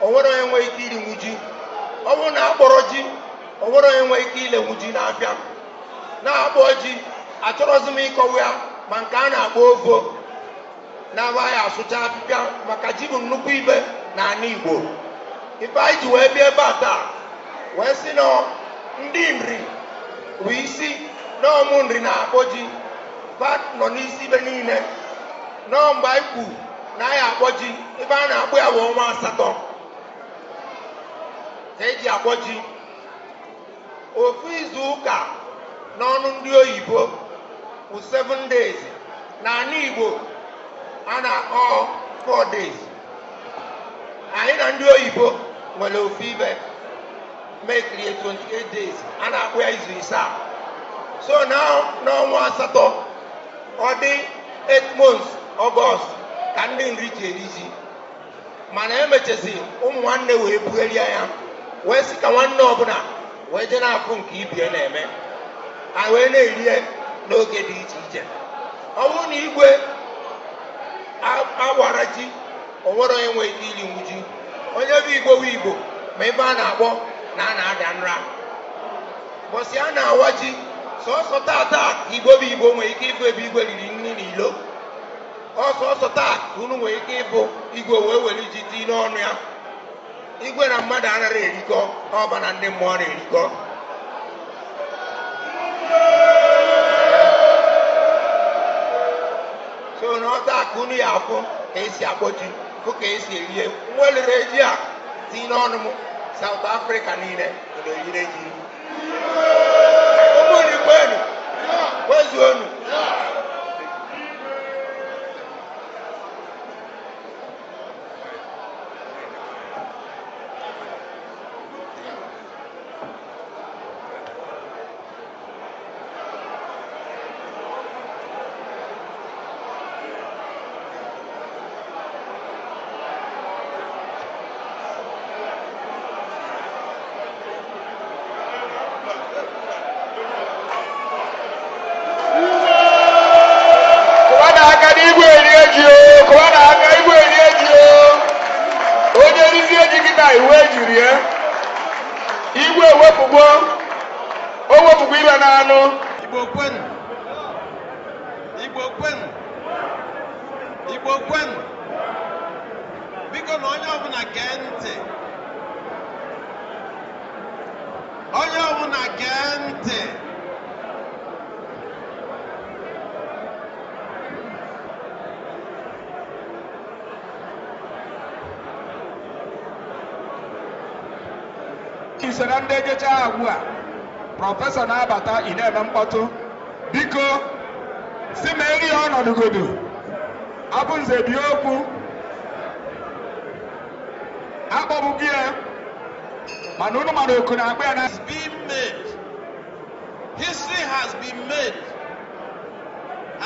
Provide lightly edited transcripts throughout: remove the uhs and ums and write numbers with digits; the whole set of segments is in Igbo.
O nwere onye nwere ike irinwu ji. Ọ bụrụ na akpọrọ ji, o nwere onye nwere ike ilenwu ji n'afịa. Na-akpọ ji, achọrọzi m ịkọwa ya, ma nke a na-akpọ ovo na-aba ya asụcha apịpịa, maka ji bụ nnukwu ibe n'ala Igbo. Ife anyị ji wee bịa ebe a taa wee sị na ndị Nri bụ isi na ọmụ Nri na-akpọ ji, fa nọ n'isi ibe niile. Nọọ mgbe anyị kwu na anyị akpọ ji, ife a na-akpọ ya bụ ọnwa 8 ka eji akpọ ji. Ofu izu ụka n'ọnụ ndị oyibo bụ 7 days, n'ala Igbo a na-akpọ 4 days. Anyị na ndị oyibo nwere ofu ibe mekirie 28 days, a na-akpọ ya izu 7. So n'ọnwa 8 ọ dị 8 months, Ọgọst, ka ndị Nri ji eri ji. Mana emechezi ụmụ nwanne wee bugharịa ya, wee sị ka nwanne ọbụla wee jee na-afụ nke ibie na-eme, a wee na-erie n'oge dị iche iche. Ọ bụrụ na igwe awara ji, o nwere onye nwere ike irinwu ji. Onye bụ Igbo bụ Igbo, ma ebe a na-akpọ na a na-ada nra bọsị a na-awa ji, sọsọ tata ka Igbo bụ Igbo nwere ike ịbụ ebe igwe riri nri n'ilo. Ọsọsọ taa ka unu nwere ike ịbụ igwe wee were ji tii n'ọnụ ya. Igwe na mmadụ anaghị erikọ, ọba na ndị mmụọ na-erikọ. So na ọta ka unu ya afụ ka esi akpọ ji, fụ ka esi erie. Nwelere ji a tii n'ọnụ m, South Africa niile unu erire ji. Ụmụnne kwenu, kwezuonu. Igwe ewepụgbo, o wepụgbo ibe n'anụ. Igbo kwenu, Igbo kwenu, Igbo kwenu. Biko na onye ọbụla gee ntị, onye ọbụla gee ntị. Iso na ndị ejecha agwụ a, prọfesọ na-abata, ị na-eme mkpọtụ. Biko si ma eri ya ọnọdụgodu. Abụnze bi okwu akpọbụghị ya, mana unu mara oku na-akpọ ya na Has been made. History has been made.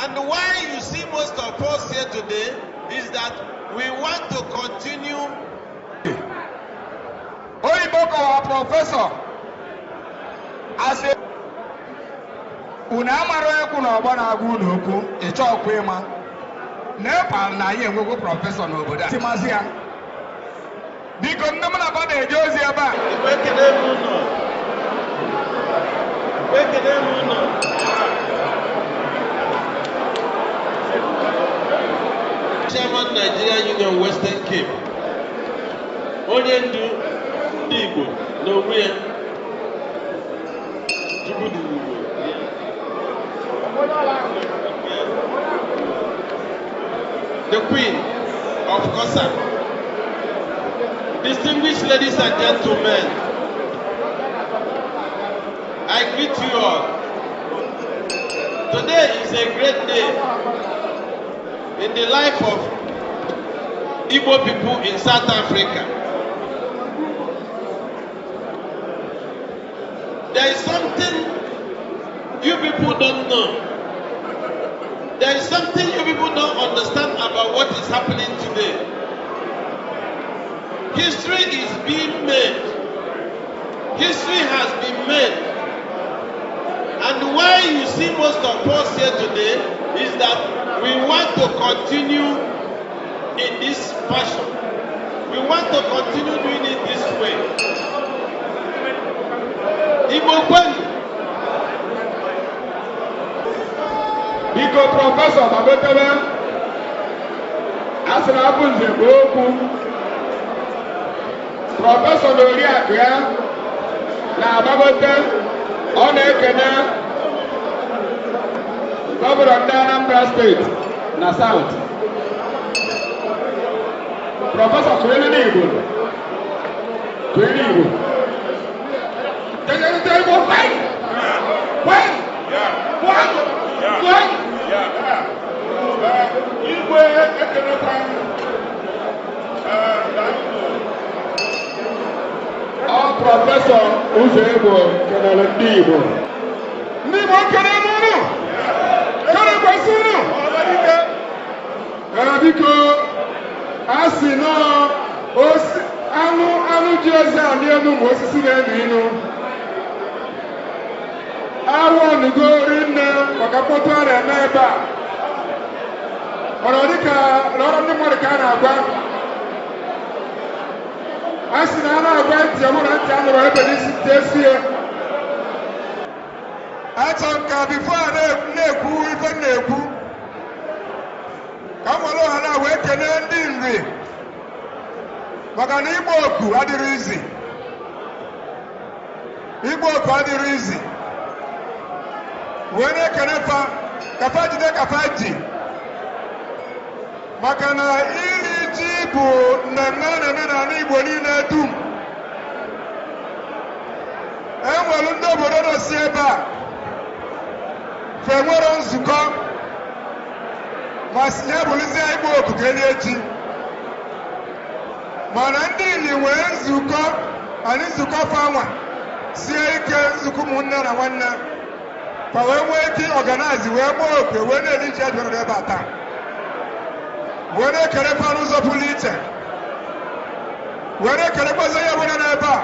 And why you see most of us here today is that we want to continue. Oyibo kọwara prọfesọ asị unu amara ekwu na ọgbọ na-agwa unu okwu ịchọ ọkwa ịma na-ekpa na anyị enwegwo prọfesọ n'obodo a. Timazi ya, biko, ndị mụ na ba na-eje ozi ebe a. Igbo ekele m unu. Igbo ekele m unu. Chairman Nigeria Union Western Cape, onye ndu ndị Igbo n'onwe ya, Chukwu dị n'Igbo. The Queen of Xhosa, distinguished ladies and gentlemen, I greet you all. Today is a great day in the life of Igbo people in South Africa. There is something you people don't know. There is something you people don't understand about what is happening today. History is being made. History has been made. And why you see most of us here today is that we want to continue in this fashion. We want to continue doing Prọfesọ gbagotebe. A sị na abụ nze bụ okwu. Prọfesọ na oriakụ ya na-agbagote, ọ na-ekene gọvanọ ndị Anambra Steeti na South. Prọfesọ tụnyere n'Igbo. Tụnyere n'Igbo. Tụnyere Igbo kwai! Kwai! Kwai! Kwai! Igwe ekenekwa. Ọ Prọfesọ Uzoegbo kelere ndị Igbo. Ndị Igbo kere n'ụlọ! Kere kwesị ụlọ! Ee, biko, a sị nọọ anụ anụ ji eze alị elu ma osisi na-enu inu. Awụ ọnụgo rinne maka mkpọtụ a na-eme ebe a. Mana ọ dịka lọrọ ndị mmadụ ka a na-agwa. A sị na a na-agwa ntị ọmụ na ntị anụrụ ebe n'isi ntị esi ya. Achọ m ka bifo a na-ekwu ife m na-ekwu ka m were ohere a wee kelee ndị nri maka na ịgba oku adịrị izi. Ịgba oku adịrị izi. Wee na-ekele fa ka fa jide ka fa ji maka na iri ji bụ mmemme a na-eme n'ala Igbo niile dum. E nwere ndị obodo nọ si ebe a fe nwere nzukọ ma si ya bụrụzie ịgba oku ka elie ji, mana ndị Ili nwee nzukọ anyị nzukọ fanwa sie ike nzukọ ụmụnne na nwanne fa wee nwee ike organize wee gbaa oku wee na-eri ji ejọrọ ebe a taa, wee na-ekele fa n'ụzọ pụrụ iche, wee na-ekelekwazi onye ọbụla n'ebe a,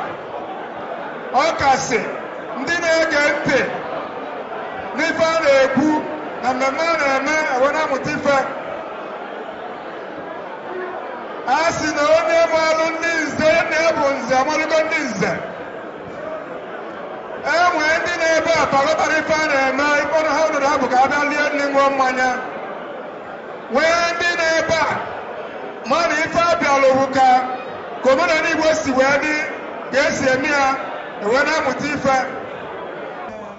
ọ kasị ndị na-ege ntị n'ife a na-ekwu na mmemme a na-eme wee na-amụta ife. A sị na onye maalụ ndị nze na-ebu nze amalụgo ndị nze. E nwee ndị na-ebe a paghọtara ife a na-eme, ife ọrụ ha nụrụ ha bụ ka a bịa lie nne ṅụọ mmanya. Nwee ndị na-ebe a ma na ife a bịalụ bụ ka omenala Igbo si wee dị ka esi eme ya wee na-amụta ife.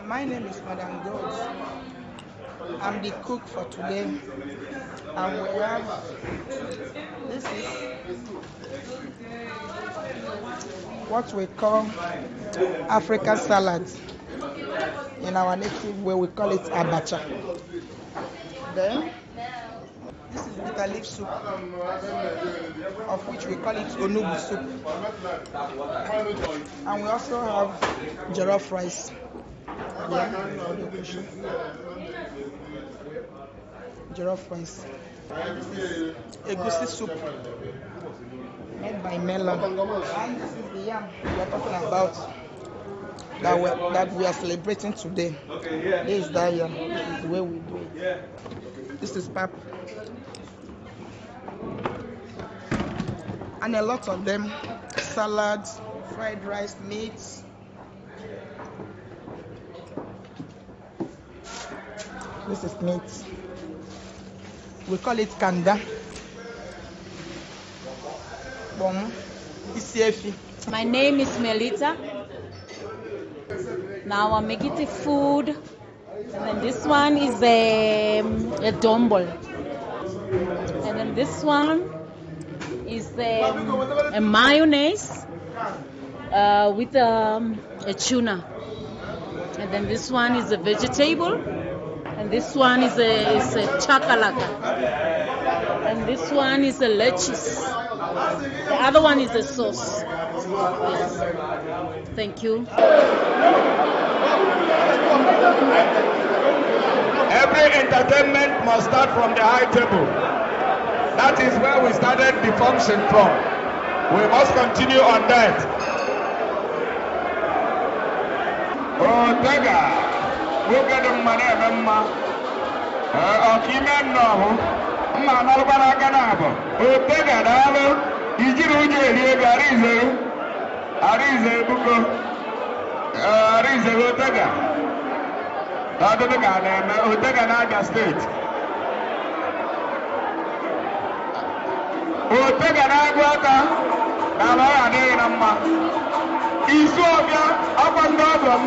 My name is Madam Gold. I'm the cook for today, and we have this is what we call African salad. In our native way, we call it abacha. Then this is bitter leaf soup, of which we call it onubu soup. And we also have jollof rice. Yeah, for the occasion. Jollof rice. And this is egusi soup made by melon. And this is the yam we are talking about that we are celebrating today. This is that yam. This is the way we do it. This is pap. And a lot of them, salads, fried rice, meats. This is meat. We call it kanda. Bom. Isiefi. My name is Melita. Now I'm making the food. And then this one is a dombol. And then this one is a mayonnaise with a tuna. And then this one is a vegetable. And this one is a chakalaka. And this one is a lettuce. The other one is a sauce. Yes. Thank you. Every entertainment must start from the high table. That is where we started the function from. We must continue on that. Oh, Tega, nwoke dị mma na-eme mma. Ọka ime nnọọ mma analụkwa n'aka na abụ. Otega daalụ, ijiri ụjọ eri ego arizeru. Arizeru buko. Arizeru Otega. Ọdụdụ ka a na-eme Otega na Abia Steeti. Otega na-agụ aka na ala ya adịghị na mma. Izu ọbịa akwa ndị ọgọ m.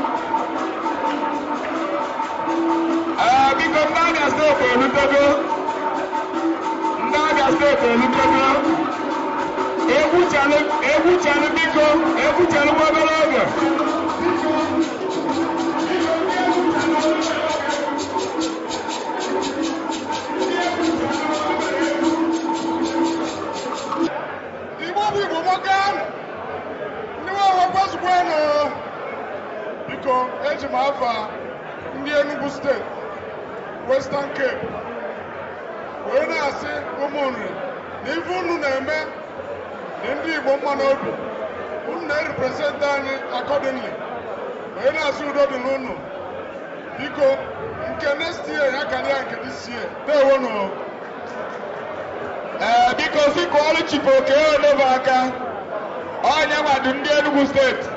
Ee, biko ndị Abia steeti erutego. Ndị Abia steeti erutego. Egwuchalụ biko, egwuchalụ nwa obere oge. Igbo bụ Igbo nwoke ahụ, ndị nwe kwesịkwanụ. Biko, eji m afa ndị Enugu steeti, Western Cape wee na-asị ụmụnri na ife unu na-eme dị ndị Igbo mma n'obi. Unu na-erepresent anyị accordingly, wee na-asị udo dị n'unu. Biko, nke next year ya karịa nke this year. Ndewonu. Ee, biko si kụọlụ Chief Okey Odobo aka. Onye nwadu ndị Enugu steeti.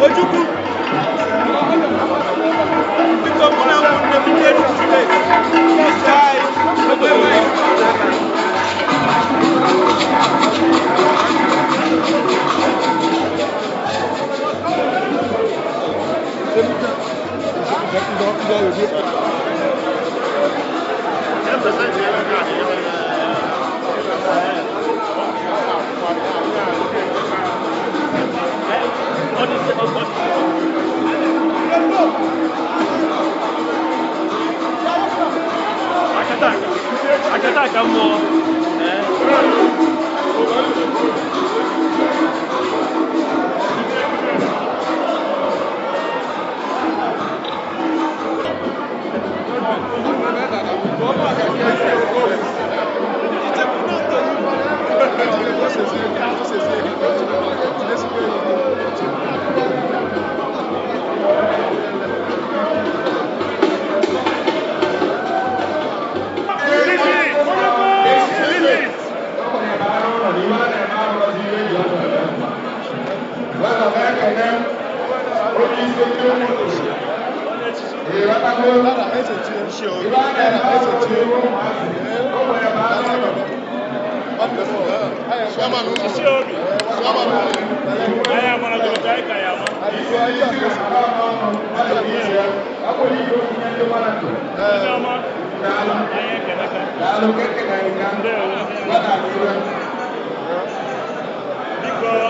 Ojukwu, biko, mụ na ụmụnne m ndị Enugu steeti anyị. Akata aka mmụọ. Onye isi ndị ụmụ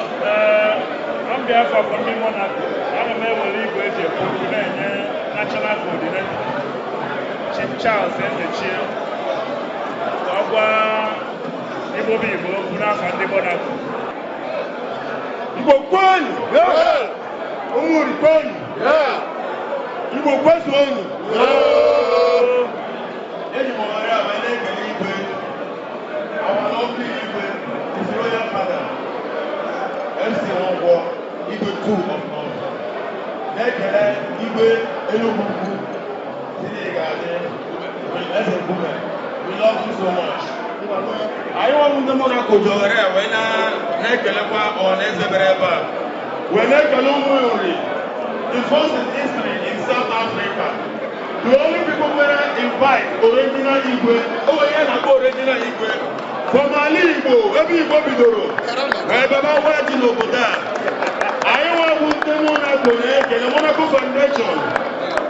On behalf of ndị Monaco, ana m ewere igwe eji ekwu okwu na-enye National Coordinator Chief Charles Ezechie ka ọ gwa Igbo bụ Igbo okwu n'afọ ndị Monaco. Igbo kwenu! Ụmụnri kwenu! Igbo kwezuonu! Eji m ohere a wee na-ekele igwe, our lovely igwe, his royal father, MC Nwankwo, Igwe 2 of North. Na-ekele igwe Enugu Ukwu, Chineke ga-adị, Eze Nkume, we love you so much. Anyị nwa ndị Monaco ji ohere a wee na-ekelekwa ọhaneze bịara ebe a, wee na-ekele ụmụ Nri, the first in history in South Africa. The only people were invite original Igwe, oh yeah, na original Igwe. From ala Igbo, ebe Igbo bidoro, ebe ba wa ji n'obodo a. Anyị nwa bụ ndị Monaco na-ekele Monaco Foundation,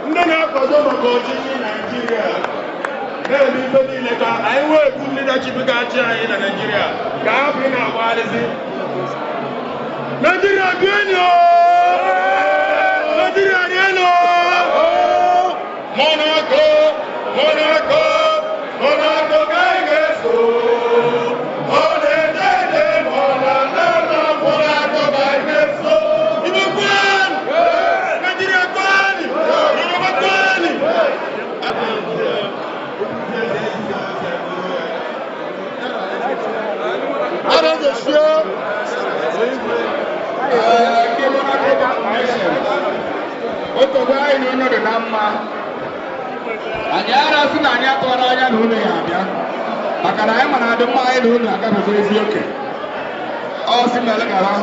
ndị na-akwado maka ọchịchị Naijiria. Na-eme ife niile ka anyị nwee good leadership ga-achị anyị na Naijiria, ka hapụ ị na-agbagharịzi. Naijiria bienyo! Naijiria rienyo! Monaco, Monaco, Monaco ka anyị ga-eso. Ọ na-eje Monaco, Monaco ka anyị ga-eso. Igbo kwenu! Naijiria kwenu! Yoruba kwenu! Otogbo anyị na unu dị na mma. Anyị arasị na anyị atụwara anya na unu ya abịa, maka na anyị mara adị mma anyị na unu agabego ezi oke. Ọ sị mere gara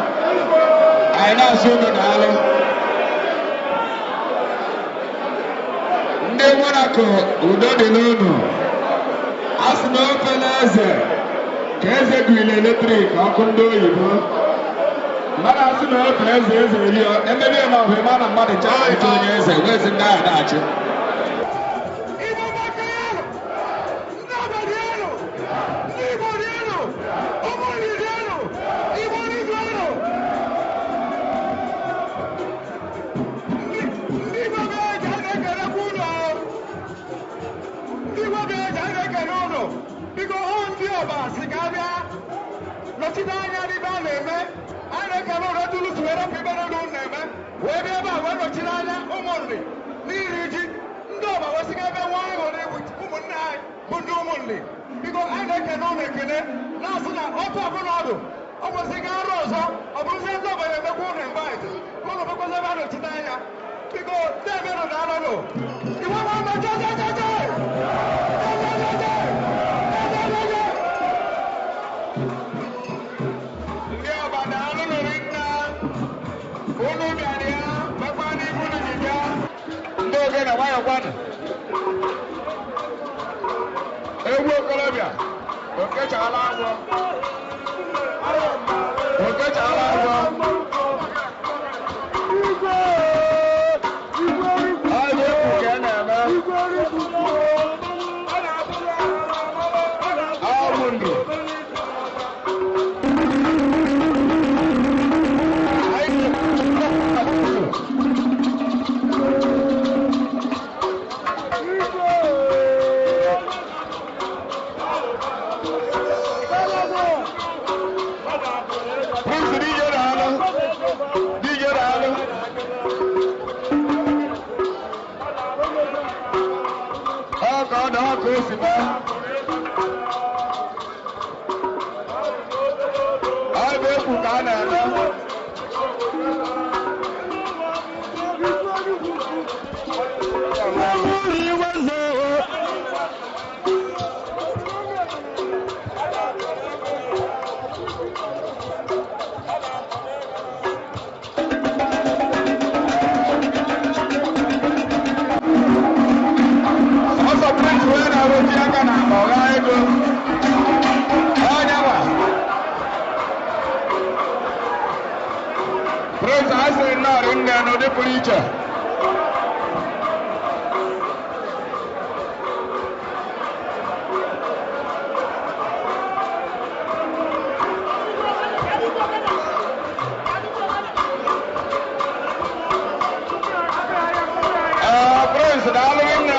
anyị na-asị unu daalụ. Ndị Monaco, udo dị n'unu. A sị na ofe na eze ka eze gụrụ eletrik ọkụ ndị oyibo. Mmadụ asị na ofe eze eze eri emerie na ọbụ ịma na mmadụ chọrọ ịchụ onye eze wee sị ndị ahụ na-achị. Igbo gbakọrọ! Ndị Ọba rienụ! Ndị Igbo rienụ! Ụmụnri rienụ! Igbo rienụ! Ndị Igbo ga-eji a na-ekelekwa unu o. Ndị Igbo ga-eji a na-ekele unu. Biko hụ ndị Ọba si ka abịa nọchite anya n'ibe a na-eme. A na-ekele unu etu unu si were pụ ibe n'ụlọ unu na-eme wee bịa ebe a wee nọchite anya ụmụnri n'iri ji. Ndị Ọba wesịga ebe nwa aṅụrị ụmụnne anyị bụ ndị ụmụnri. Biko anyị na-ekene ụlọ ekene na-asị na otu ọbụla ọdụ ọ kwesịghị arụ ọzọ ọ bụrụzie ndị Ọba ya-emekwa ụlọ invite ka ụlọ mekwazị ebe a nọchite anya. Biko na-emenụ na alụnụ iwe nwanne jejejeje jejejeje jejejeje. Ndị Ọba daalụ nụrụ nna unu bịara ya mekwa n'ihu unu ji bịa. Ndị ogene nwayọ gwanụ. Egwu okorobịa, okechala agwọ. Okechala agwọ. Ọ bụ ekwu ka a na-eme. Ọ bụ ndụ. Prince DJ daalụ. DJ daalụ. Ọ ka ọ daa ka o si mee. Ọ bụ ekwu ka a na-eme. n'ụdị pụrụ iche. Ee, Prince, daalụ nne.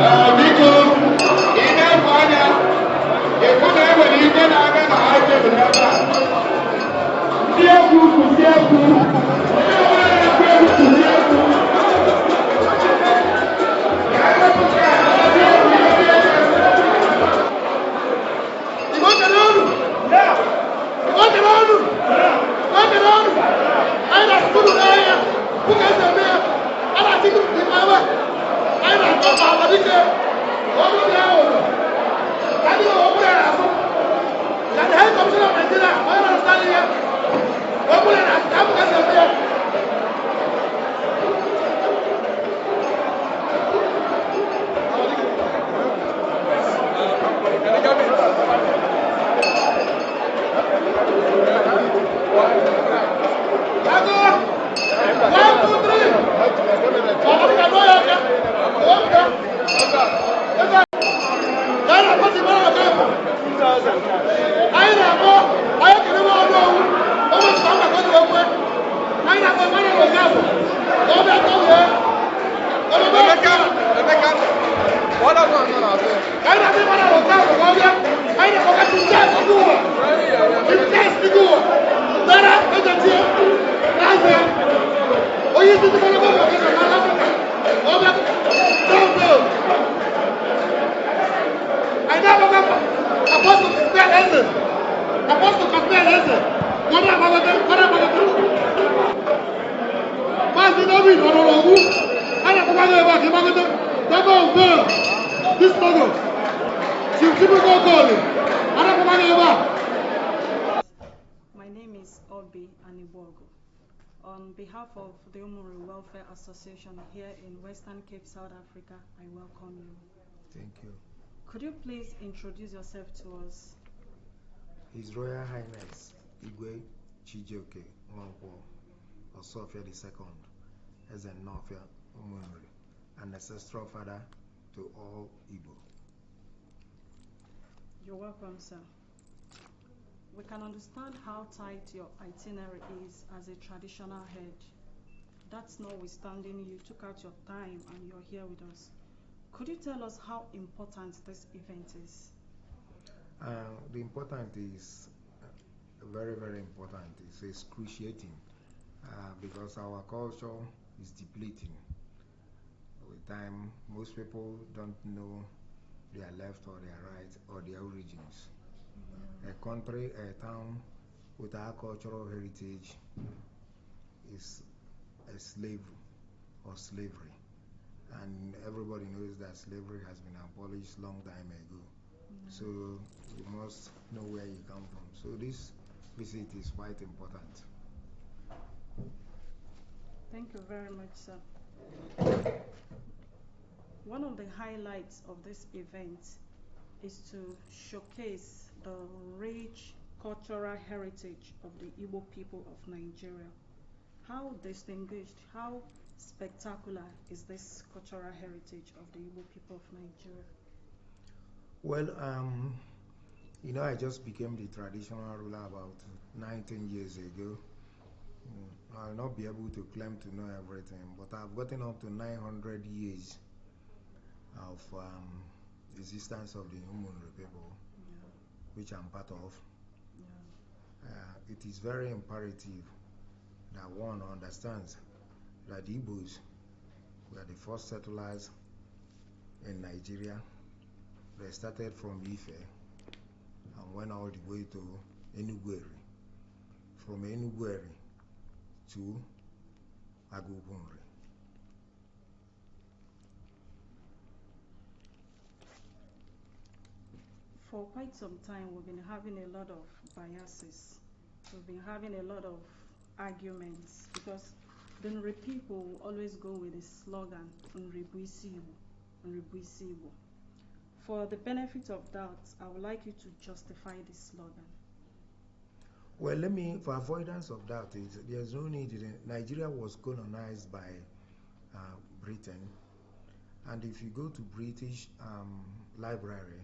Ee, biko, ị na-efu anya, ịfụ na e nwere igwe na-aga na ha tebụl ebe a. Ndị egwu kwụsị egwu, onye ọbụla na-ekwu egwu kwụsị egwu. Ka e wepụta ndị egwu ndị egwu. My name is Obi Anibogo. On behalf of the Umuri Welfare Association here in Western Cape, South Africa, I welcome you. Thank you. Could you please introduce yourself to us? His Royal Highness Igwe Chijioke Nwankwo Osofia II, Eze Nnọfịa Ụmụnri, and ancestral father to all Igbo. You're welcome, sir. We can understand how tight your itinerary is as a traditional head. That's notwithstanding, you took out your time and you're here with us. Could you tell us how important this event is? The important is very, very important. It's excruciating because our culture is depleting. With time, most people don't know their left or their right or their origins. country, a town with our cultural heritage is a slave or slavery. And everybody knows that slavery has been abolished long time ago. So you must know where you come from. So this visit is quite important. Thank you very much, sir. One of the highlights of this event is to showcase the rich cultural heritage of the Igbo people of Nigeria. How distinguished, how spectacular is this cultural heritage of the Igbo people of Nigeria? Well, I just became the traditional ruler about 19 years ago. I'll not be able to claim to know everything, but I've gotten up to 900 years of existence of the Umunri people, which I'm part of. It is very imperative that one understands that the Igbos were the first settlers in Nigeria. They started from Ife and went all the way to Enugueri. From Enugueri to Agụkwunri. For quite some time, we've been having a lot of biases. We've been having a lot of arguments because the Nri people will always go with the slogan, Nri bụ isi Igbo, Nri bụ isi Igbo. For the benefit of doubt, I would like you to justify this slogan. Well, for avoidance of doubt, there's no need. Nigeria was colonized by Britain. And if you go to British library,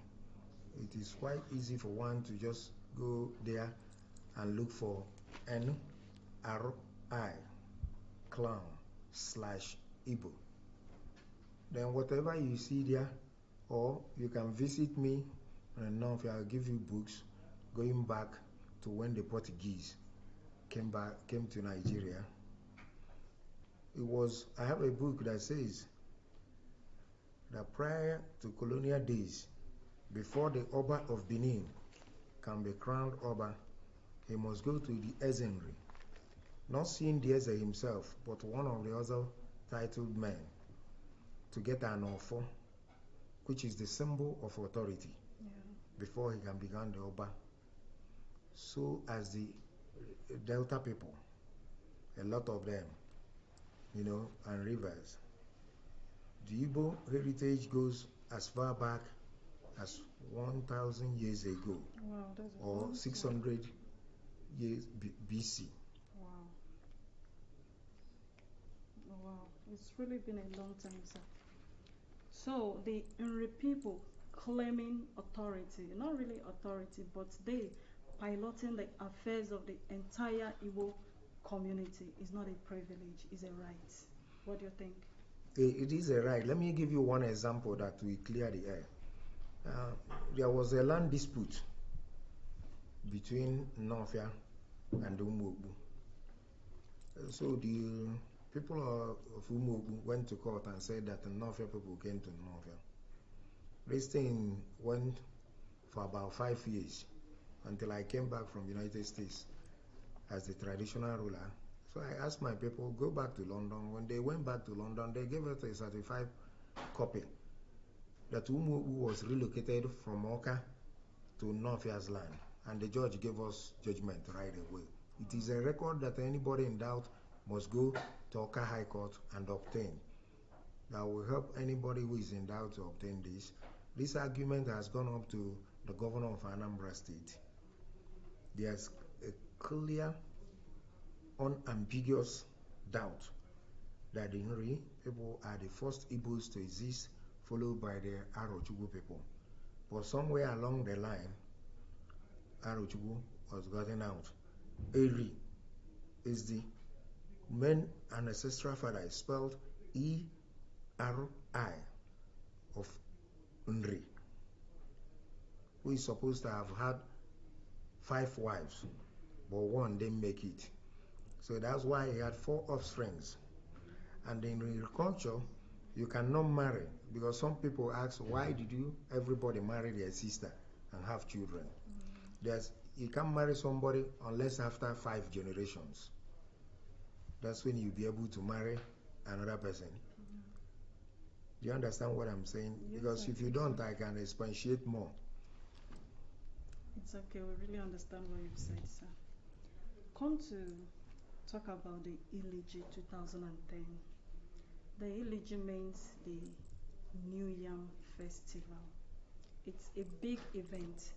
it is quite easy for one to just go there and look for NRI clown /Igbo. Then whatever you see there, or you can visit me and now I'll give you books going back to when the Portuguese came to Nigeria. I have a book that says that prior to colonial days, before the Oba of Benin can be crowned Oba, he must go to the Ezenri, not seeing the Eze himself, but one of the other titled men, to get an ofo, which is the symbol of authority, before he can become the Oba. So as the Delta people, a lot of them, and rivers. The Igbo heritage goes as far back as 1,000 years ago. Wow, that's or 600 years BC. Wow. Wow, it's really been a long time, sir. So the Nri people claiming authority, not really authority, but they piloting the affairs of the entire Igbo community is not a privilege, it's a right. What do you think? It is a right. Let me give you one example that will clear the air. There was a land dispute between Nawfia and Umuogbu. So the people of Umuogbu went to court and said that the Nawfia people came to Nawfia. This thing went for about 5 years until I came back from the United States as the traditional ruler. So I asked my people, go back to London. When they went back to London, they gave us a certified copy that Umuogbu was relocated from Oka to Nawfia's land, and the judge gave us judgment right away. It is a record that anybody in doubt must go to Oka High Court and obtain. That will help anybody who is in doubt to obtain this. This argument has gone up to the governor of Anambra State. There's a clear, unambiguous doubt that the Nri people are the first Igbos to exist, followed by the Arochukwu people. But somewhere along the line, Arochukwu was gotten out. Eri is the main ancestral father, is spelled E-R-I of Nri, who is supposed to have had 5 wives, but one didn't make it. So that's why he had 4 offsprings. And in Nri culture, you cannot marry, because some people ask, why did you everybody marry their sister and have children? There's You can't marry somebody unless after 5 generations. That's when you'll be able to marry another person. Do you understand what I'm saying? Yes, Because I if you do, don't, sir. I can expatiate more. It's okay, we really understand what you've said, sir. Come to talk about the Iriji 2010. The Iriji means the New Yam Festival. It's a big event.